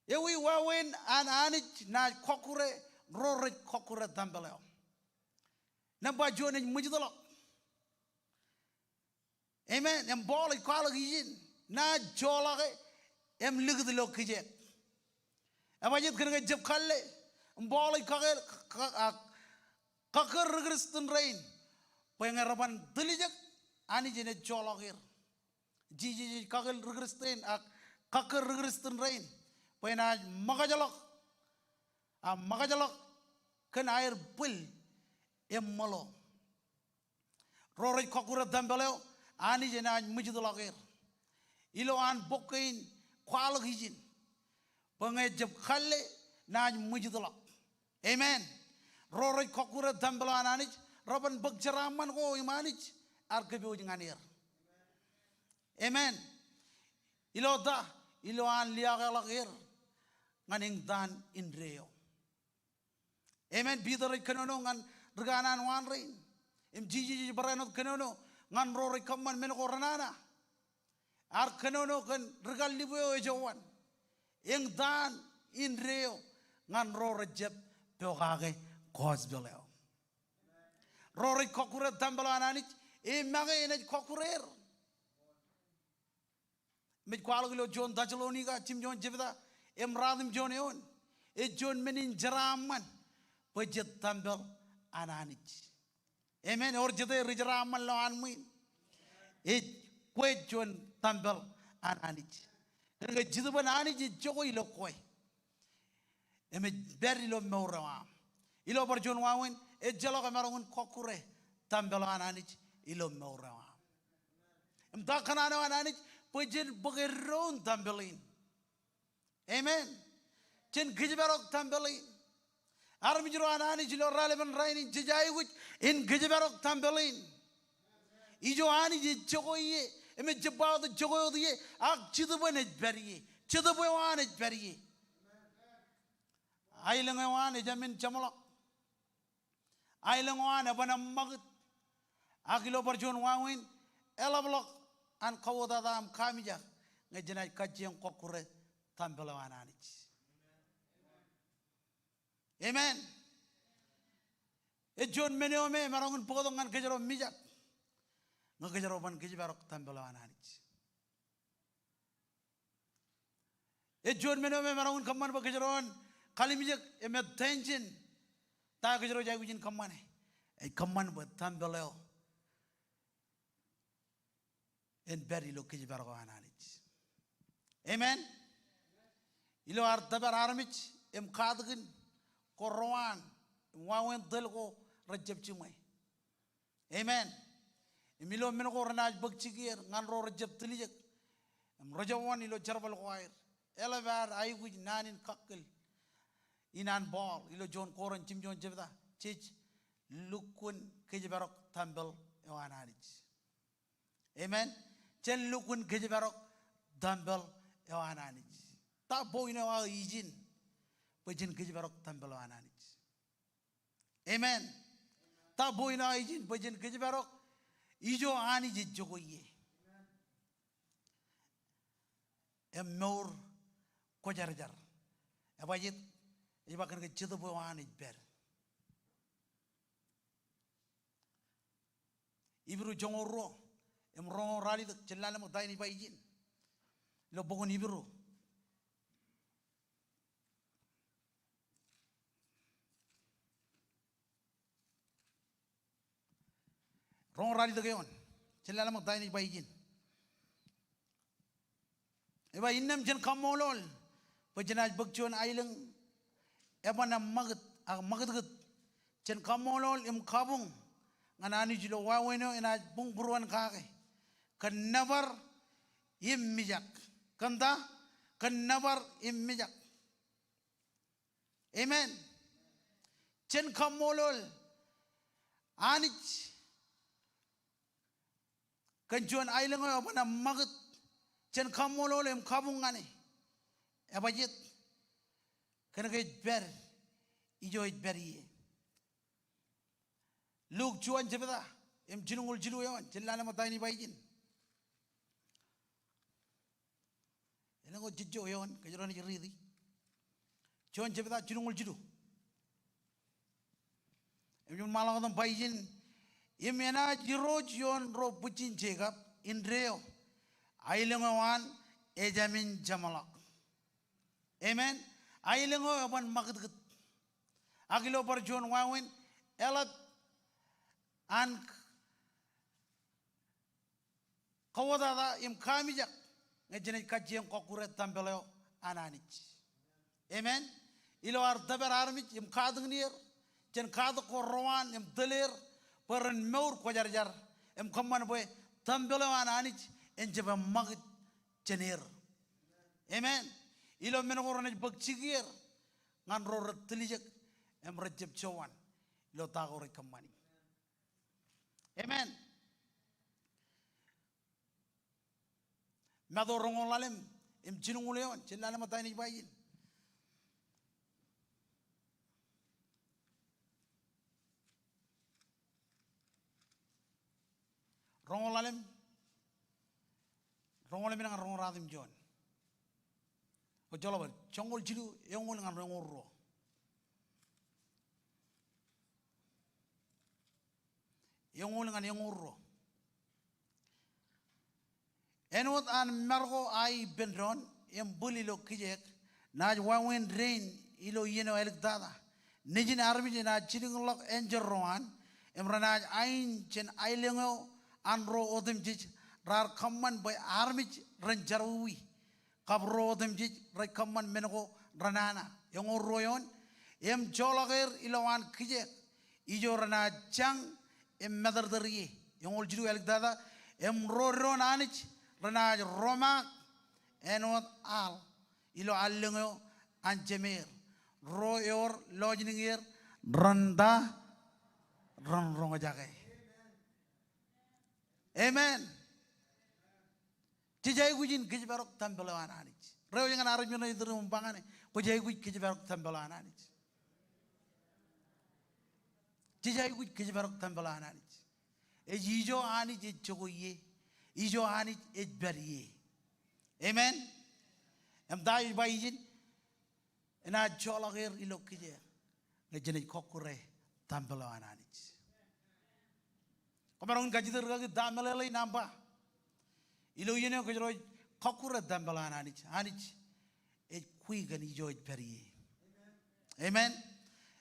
Ewi wāween an Anij naaj kọkkure ro rej kọkkure tempel eo? Nōṃba juon ej ṃwijitḷọk. Amen. Im Paul ej kwaḷọk ijin, naaj joḷọke im likūt ilo kijeek. Ebajjeet kōn ke jab kalle im Paul ej kake, ka-, a, kakkōr ri Kristian rein bwe ñe reban tiljek, Anij enaaj joḷọk er. Jisōs ej kakkōr ri Kristian, a, kakkōr ri Kristian rein bwe enaaj ṃōkajḷọk, a, ṃōkajḷọk kōn aer bwil im ṃōḷo. Ro rej kọkkure tempel eo, Anij enaaj ṃwijitḷọk er. Ilo an bok kein kwaḷọk ijin bwe ñe jab kalle, naaj ṃwijitḷọk. Amen. Ro rej kọkkure tempel eo an Anij, reban bōk jeraaṃṃan ko im Anij ear kōpooj ñan er. Amen. Ilo ta? Ilo an liaakḷọk er ñan eñtaan indeeo. Amen. Peter ej kōnono ñan ri kanaan waan rein. Im Jisōs ej barāinwōt kōnono ñan ro rej kōṃṃan men ko renana. Ear kōnono kōn ri kallibu eo ejouwan. Eñtaan indeeo ñan ro rejjab pokake gospel eo. Ro rej kọkkure tempel eo an Anij, e make enaaj kọkkure er. Im ej kwaḷọk ilo juon Tessalonika, jimjuon jebta, im ruatimjuon eoon. Ej juon men in jeraaṃṃan bwe jet tempel an Anij. Amen. Ewōr jete ri jeraaṃṃan ilowaan ṃwiin? Ej, kwe ej juon tempel an Anij. Kōn ke Jetōb an Anij ej jokwe ilo kwe. Im ej pād ilo mour eo aṃ. Ilo bar juon wāween, ejjeḷọk emaroñ in kọkkure tempel eo an Anij ilo mour eo aṃ. Im ta kōṇaan eo an Anij? Bwe jen bōk eddoin tempel in. Amen. Jen kōjparok tempel in. Armej ro an Anij ilo raelepen rainin, jej aikuj in kōjparok tempel in. Ijo Anij ej jokwe ie, im ejjab ba wōt ej jokwe wōt ie, ak Jetōb eṇ ej pād ie. Jetōb eo an ej pād ie. Aelōñ eo an ejāmin jeṃḷọk. Aelōñ eo an eban eṃṃakūt. Ak ilo bar juon wāween, eḷapḷọk an kauwōtata im kaamijak ñe jenaaj kajjioñ kọkkure tempel eo an Anij. Amen. Ej juon men eo me emaroñ in bōktok ñan kōjro mijak ñe kōjro ban kōjparok tempel eo an Anij. Ej juon men eo me emaroñ in kōṃṃan bwe kōjro en kalimjek im attention ta eo kōjro ej aikuj in kōṃṃane. Ej kōṃṃan bwe tempel eo en pād ilo kōjparok eo an Anij. Amen. Ilo ad tōpar armej im katakin ko rewaan im wāween tōl ko rejjab jiṃwe. Amen. Im ilo men ko renaaj bōk jikier ñan ro rejjab tiljek im rejouwan ilo jerbal ko aer, eḷap ad aikuj naan in kakkōl in an Paul ilo juon Korint jimjuon jebta, jej lukkuun kōjparok tempel eo an Anij. Amen. Jen lukkuun kōjparok tempel eo an Anij. Ta point eo aō ijin bwe jen kōjparok tempel eo an Anij? Amen. Ta point eo aō ijin bwe jen kōjparok ijo Anij ej jokwe ie? Im mour kwōjarjar. Ebajjeet? Ej ba kōn ke Jetōb eo an ej pād. Hibru joñoul ruo im roñoul ralitōk, jen lale ṃōk ta in ej ba ijin ilo bok in Hibru. Roñoul ralitōk eoon. Jen lale ṃōk ta in ej ba ijin. Ej ba, innām jen kaṃṃoolol bwe jenaaj bōk juon aelōñ eban eṃṃakūt ak ṃakūtkūt. Jen kaṃṃoolol im kabuñ ñan Anij ilo wāween eo enaaj buñbūruon kake kōn nōbar im mijak. Kōn ta? Kōn nōbar im mijak. Amen. Jen kaṃṃoolol Anij kōn juon aelōñ eo eban eṃṃakūt. Jen kaṃṃoolol im kabuñ ñan e. Ebajjeet? Kōn ke ej pād ijo ej pād ie. Luk juon jebta im jilñuul jilu eoon. Jen lale ṃōk ta in ej ba ijin. Elōñ wōt jejjo eoon, kōjro naaj riiti. Juon jebta jilñuul jilu. Im jen ṃōkaj ḷọk im ba ijin, im enaaj Irooj ioon ro bwijin Jekob indeeo, aelōñ eo an ejāmin jeṃḷọk. Amen. Aelōñ eo eban ṃakūtkūt. Ak ilo bar juon wāween, eḷap an kōwōtata im kaamijak ñe jenaaj kajjien kọkkure tempel eo an Anij. Amen. Ilo ad tōpar armej im katakin er, jān katak ko rewaan im tōl er, bwe ren mour kwōjarjar, im kōṃṃan bwe tempel eo an Anij en jab ṃakūt jān er. Amen. Ilo men ko renaaj bōk jikier ñan ro rej tiljek im rej jab jowan ilo ta ko rej kōṃṃani. Amen. Matu roñoul ḷalem im jilñuul eoon, jen lale ṃōk ta in ej ba ijin. Roñoul ḷalem, roñoul ḷalem ñan roñoul ratimjuon. O joḷọk bwe, joñoul jilu, eñoul ñan eñoul ruo. Eñoul ñan eñoul ruo. Āinwōt an mar ko aō ippān doon im bwil ilo kijeek, naaj wāween dein ilo iien eo āliktata. Nejin armej enaaj jilkinḷọk enjeḷ ro an, im renaaj ain jān aelōñ eo an ro otemjej raar kōṃṃan bwe armej ren jerọwiwi. Kab ro otemjej rej kōṃṃan men ko renana. Eñoul ruo eoon, im joḷọk er ilowaan kijeek ijo renaaj jañ im matōrtōr ie. Eñoul jilu āliktata, im ro doon Anij renaaj romaak āinwōt al ilo allōñ eo an Jemeer. Ro ewōr lọjilñier ren ta? Ren roñjake. Amen. Jej aikuj in kōjparok tempel eo an Anij. Reiwōj ñan armej eo ej tūriṃ im ba ñane, kwōj aikuj kōjparok tempel eo an Anij. Jej aikuj kōjparok tempel eo an Anij. Ej ijo Anij ej jokwe ie. Ijo Anij ej pād ie. Amen. Im ta eo ej ba ijin, enaaj joḷọk er ilo kijeek ñe jenaaj kọkkure tempel eo an Anij. Koṃ maroñ in kajjitōk rikaki ta meḷeḷe in aṃ ba. Ilo iien eo kōjro ej kọkkure tempel eo an Anij, Anij ej kwe kōn ijo ej pād ie. Amen.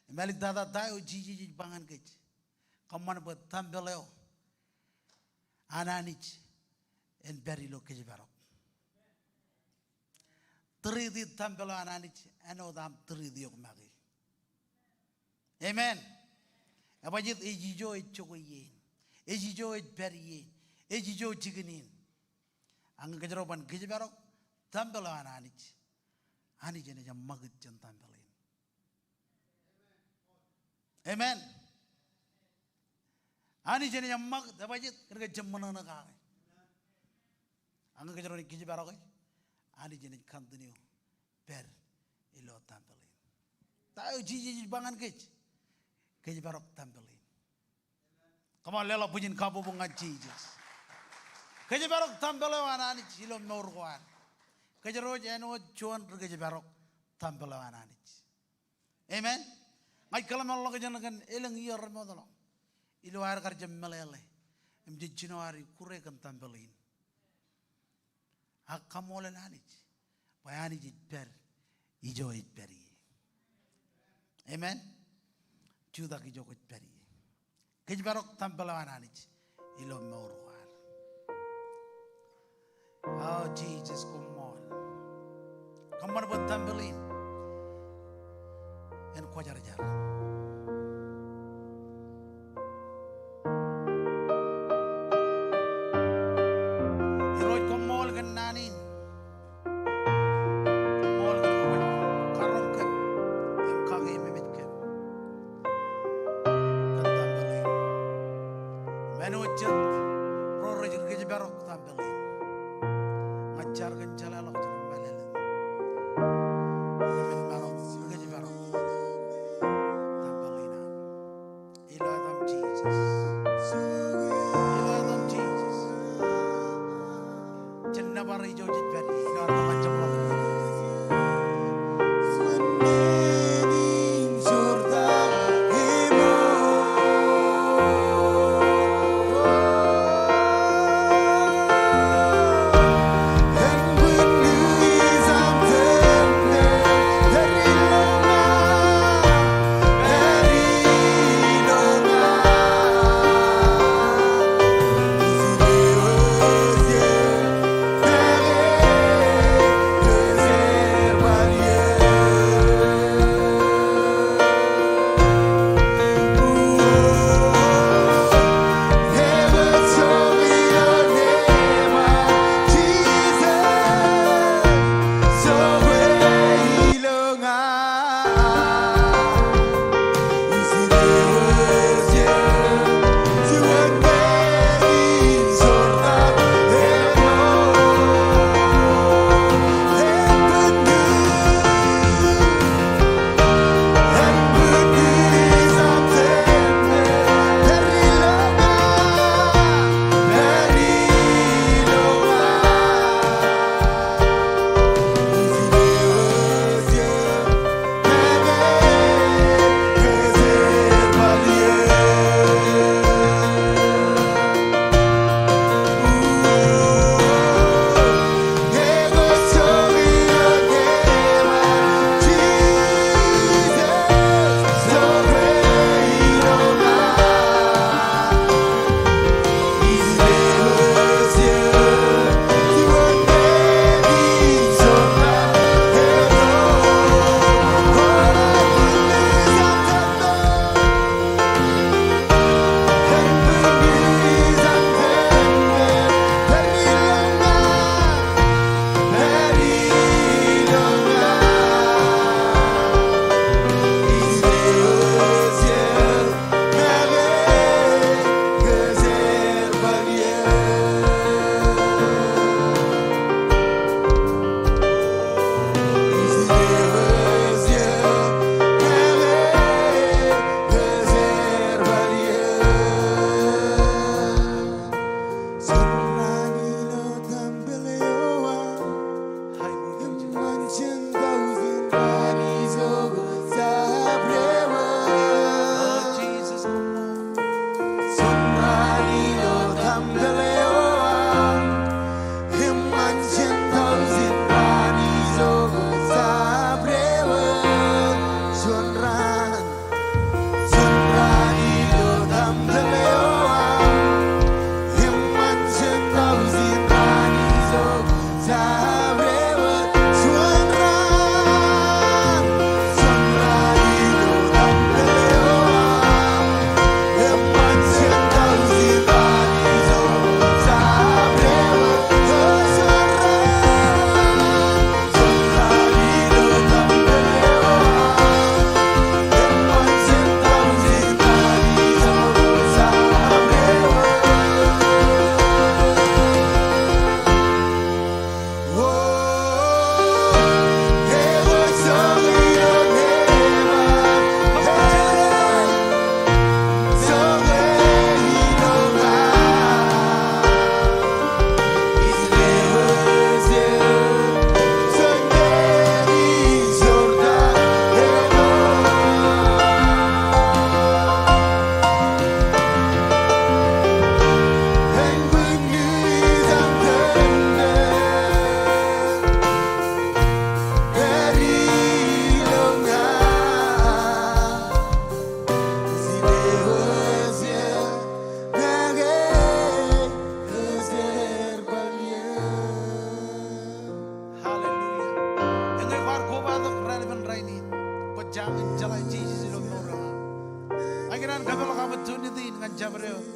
Im āliktata ta eo Jisōs ej ba ñan kōj. Kōṃṃan bwe tempel eo an Anij en pād ilo kōjparok. Treat e tempel eo an Anij āinwōt aṃ treat eok make. Amen. Ebajjeet ej ijo ej jokwe ie in. Ej ijo ej pād ie in. Ej ijo jikin in. Ak ñe kōjro ban kōjparok tempel eo an Anij, Anij enaaj ṃakūt jān tempel in. Amen. Anij enaaj ṃakūt, ebajjeet, kōn ke jab ṃōṇōṇō kake. Ak ñe kōjro naaj kōjparoke, Anij enaaj continue pād ilo tempel in. Ta eo Jisōs ej ba ñan kōj? Kōjparok tempel in. Come on, leḷọk bwijin kabbokbok ñan Jisōs. Kōjparok tempel eo an Anij ilo mour ko ad. Kōjro ej āinwōt juon ri kōjparok tempel eo an Anij. Amen. Ña ij kōḷmānḷọkjeṇ kōn elōñ iiō remootḷọk ilo ad kar jab meḷeḷe im jej jino ad ikkure kōn tempel in. Ak kaṃṃoolol Anij bwe Anij ej pād ijo ej pād ie. Amen. Jutak ijo kwōj pād ie. Kōjparok tempel eo an Anij ilo mour ko ad. O Jisōs, koṃṃool. Kōṃṃan bwe tempel in en kwōjarjar. Irooj, koṃṃool kōn naan in. Koṃṃool kōn kōjparok kōm im kakeememej kōm kōn tempel in. Im āinwōt jet ro rej ri kōjparok tempel in, ña ij jar kōn jeḷāḷọkjeṇ im mālōtlōt. Im en maroñ ri kōjparok tempel in aṃ. Ilo etaṃ Jisōs. Ilo etaṃ Jisōs. Jen nōbar ijo jej pād ie. Ilo etaṃ Jisōs. Jañin jeḷā Jisōs ilo mour eo aṃ. Ikōṇaan kōpeḷḷọk opportunity in ñan jabdewōt.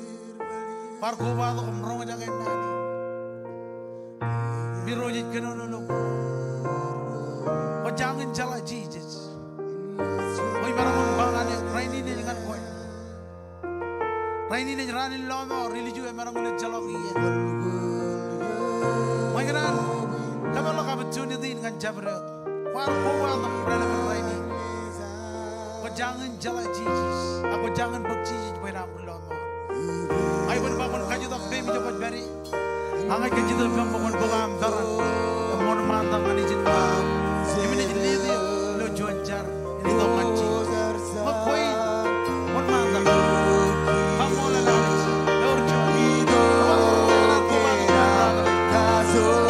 Kwaar kobatok im roñjake naan in. Im Irooj ej kōnono ilo mour. Kwō jañin jeḷā Jisōs. Kwōj maroñ in ba ñan e, rainin ej ñan kwe. Rainin ej raan in lọmọọr, ilju emaroñ in ejjeḷọk iien. Ñe ikōṇaan kōpeḷḷọk opportunity in ñan jabdewōt. Kwaar kobatok relevant rainin. Kwō jañin jeḷā Jisōs. Ak kwō jañin bōk Jisōs bwe en aṃ lọmọọr. Ak iban ba kwōn kajutak peiṃ ijo kwōj pād ie. Ak ña ij kajjitōk ippaṃ bwe kwōn bōk aṃ peran im wōnṃaantak ñan ijin ṃaan. Im ij lead eok ilo juon jar in itok ñan Jisōs. Ṃōk kwe in wōnṃaantak. Kaṃṃoolol Anij. Ewōr juon. Wōnṃaantak. Jisōs.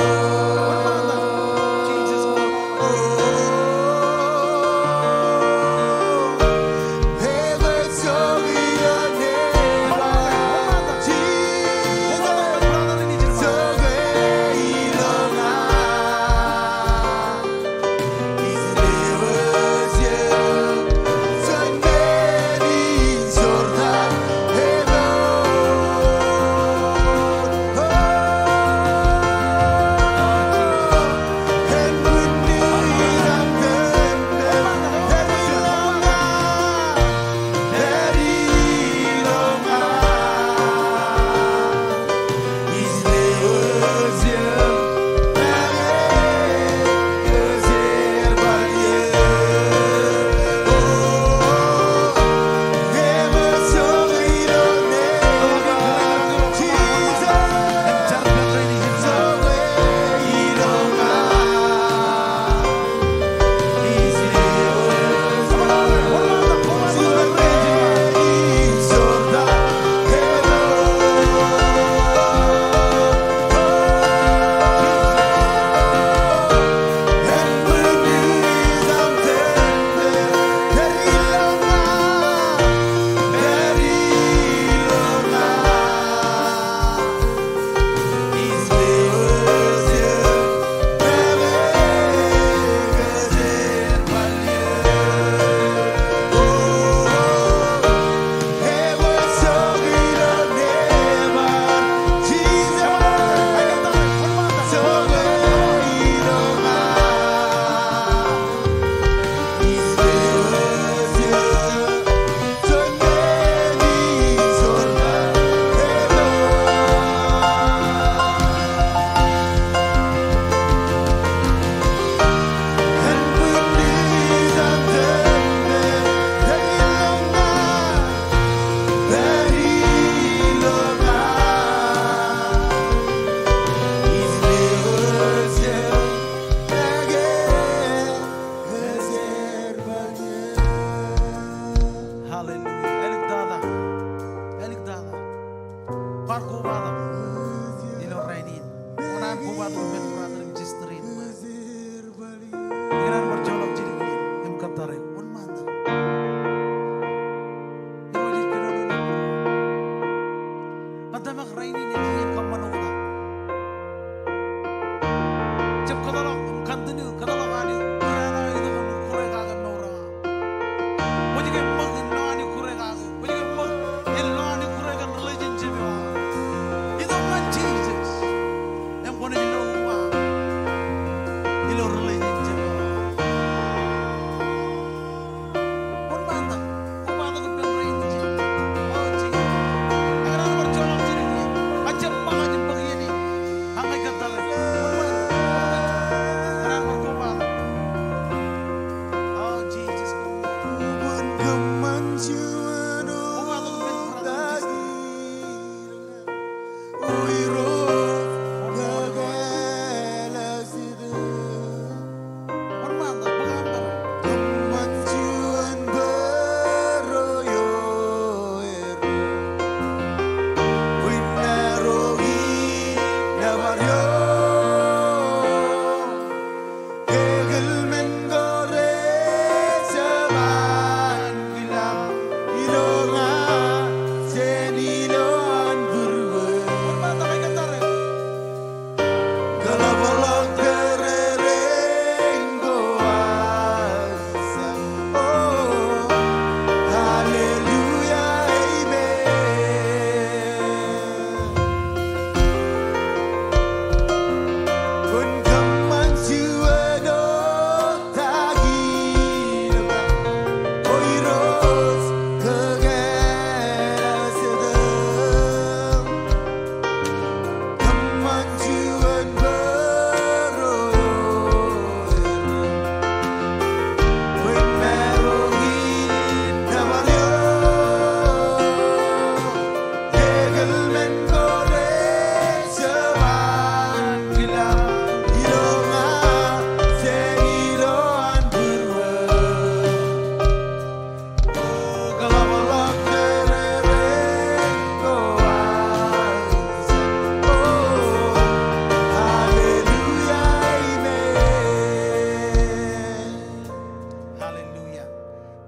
Hallelujah. Āliktata. Āliktata. Kwaar kobatok ilo rainin. Kwōn kobatok ippān brother im sister in. Ikōṇaan bar joḷọk jidik iien im kōttar eok. Wōnṃaantak. Irooj ej kōnono ilo mour eo aṃ. Ña itōmak rainin ej iien kōṃṃan oktak. Jab kōtḷọk im continue kōtḷọk an itok im ikkure kake mour eo aṃ. Kwōj ke ṃōk in lo an ikkure kake. Kwōj ke ṃōk in lo an ikkure kake relationship eo aṃ. Itok ñan Jisōs. Im kwōnaaj lo uwaak ilo relationship eo aṃ. Wōnṃaantak. Kobatok ippān rainin. O Jisōs. Ña ikōṇaan bar joḷọk jidik iien. Ña ij jab ṃōk, ña ij ṃōk iien in. Ak ña ij kōttar eok. Wōnṃaantak. Ikōṇaan bar kobatok. O Jisōs. Kobatok ippān rainin.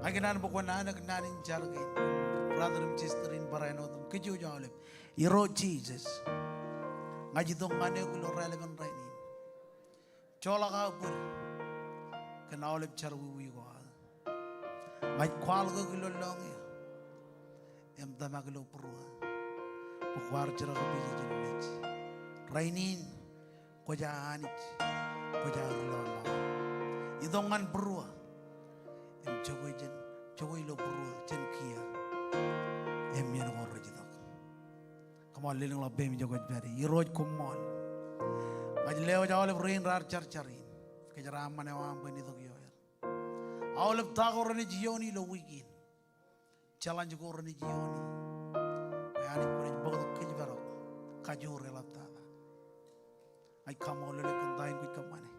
Ikōṇaan bwe kwōn anōk naan in jar kein. Brother im sister in barāinwōt im kōjwōj aolep. Irooj Jisōs, ña ij itok ñan eok ilo raelepen rainin. Joḷọk aō bōd kōn aolep jerọwiwi ko aō. Ña ij kwaḷọk eok ilo lọñiō im tōmak ilo būruō bwe kwaar jiroñ kōpij ijin mej. Rainin, kwōj aō Anij, kwōj aō ri lọmọọr. Itok ñan būruō im jokwe jān, jokwe ilo būruō jān kiiō im iien ko rej itok. Come on, lelōñḷọk peiṃ ijo kwōj pād ie. Irooj koṃṃool. Ña ij lewōj aolep rein raar jarjar in. Kōjeraaṃṃan eo aṃ bwe en itok ioer. Aolep ta ko renaaj iooni ilo wiik in, challenge ko renaaj iooni, bwe Anij kwōnaaj bōktok kōjparok, kajoor eḷaptata. Ña ij kaṃṃoolol eok kōn ta in kwōj kōṃṃane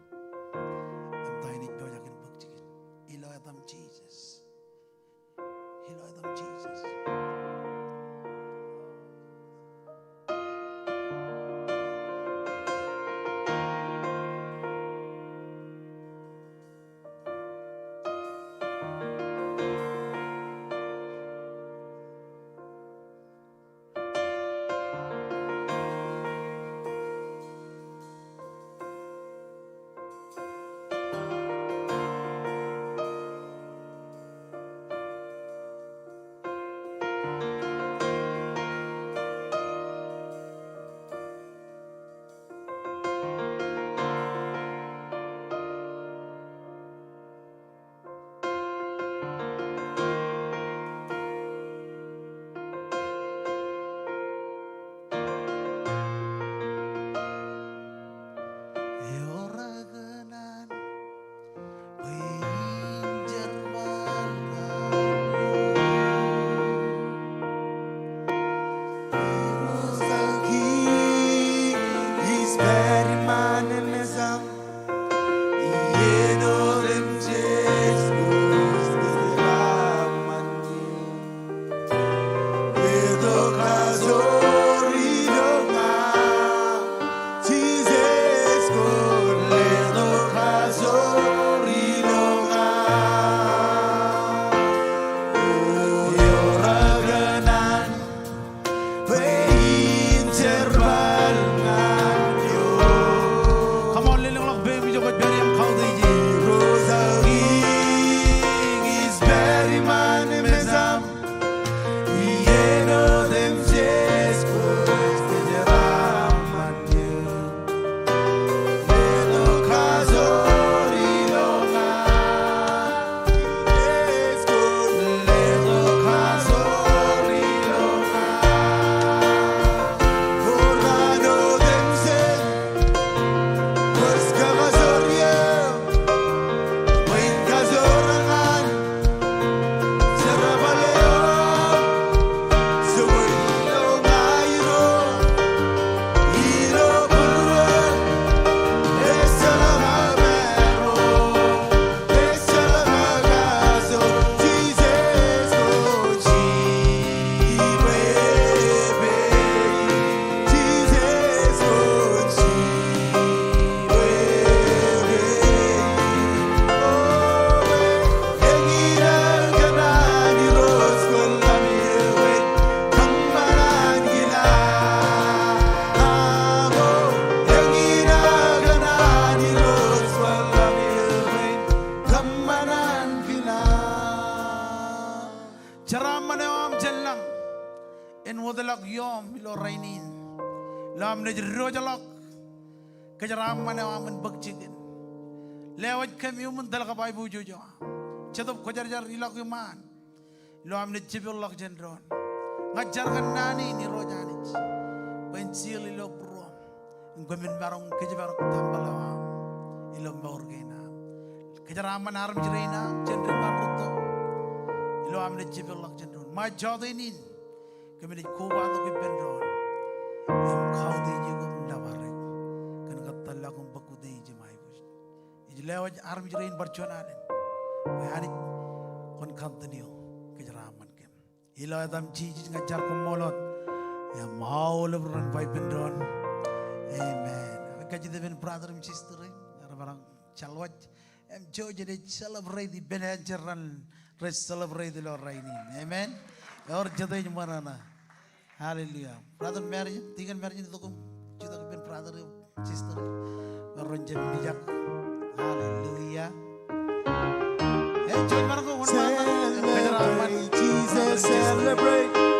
im ta in ej pojak in bōk jikin. Ilo etaṃ Jisōs. Ilo etaṃ Jisōs. Ewōr kōṇaan bwe in jerbal ñan eok. Irooj aō Kiiñ, ij pād iṃaan im ejam. Iien otemjej kwōj kōjeraaṃṃan eō. Letok kajoor ilo ña. Jisōs kwōn letok kajoor ilo ña. Ewōr kōṇaan bwe in jerbal ñan eok. Come on, lelōñḷọk peiṃ ijo kwōj pād ie im kautiej. Irooj aō Kiiñ, ij pād iṃaan im ejam. Iien otemjej kwōj kōjeraaṃṃan eō. Jeraaṃṃan eo aṃ jān lañ en wōtlọk iooṃ ilo rainin. Ilo am naaj diwōjḷọk kōjeraaṃṃan eo aṃ in bōk jikin. Lewōj kōm iuṃwin tōl kab aiboojoj eo aṃ. Jetōb Kwōjarjar, ilọk iṃaan. Ilo am naaj jipeḷḷọk jān doon. Ña ij jar kōn naan in, Irooj Anij, bwe en seal ilo būruōṃ im kōmin maroñ in kōjparok tempel eo aṃ ilo mour kein am. Kōjeraaṃṃan armej rein aṃ jān dik ñan rūtto. Ilo am naaj jipeḷḷọk jān doon. Ṃae jọteen in, kōmij kobatok ippān doon im kautiej eok im nōbar eok kōn kōttāḷọk im bōk utiej im aiboojoj. Ij lewōj armej rein bar juon alen bwe Anij kwōn continue kōjeraaṃṃan kōm. Ilo etaṃ Jisōs ña ij jar koṃṃool wōt im aolep ren ba ippān doon, amen. Kajjitōk ippān brother im sister in, rej bar jeḷā wōj im jouj im ej celebrate ippān enjeḷ ran rej celebrate ilo rainin. Amen. Ewōr jete ej ṃōṇōṇō. Hallelujah. Brother Marion, Deacon Marion, itok im jutak ippān brother eo, sister eo. Ewōr ren jab mijak. Hallelujah. Ej juon maroñ ke wōnṃaanḷọk. Celebrate, Jesus, celebrate.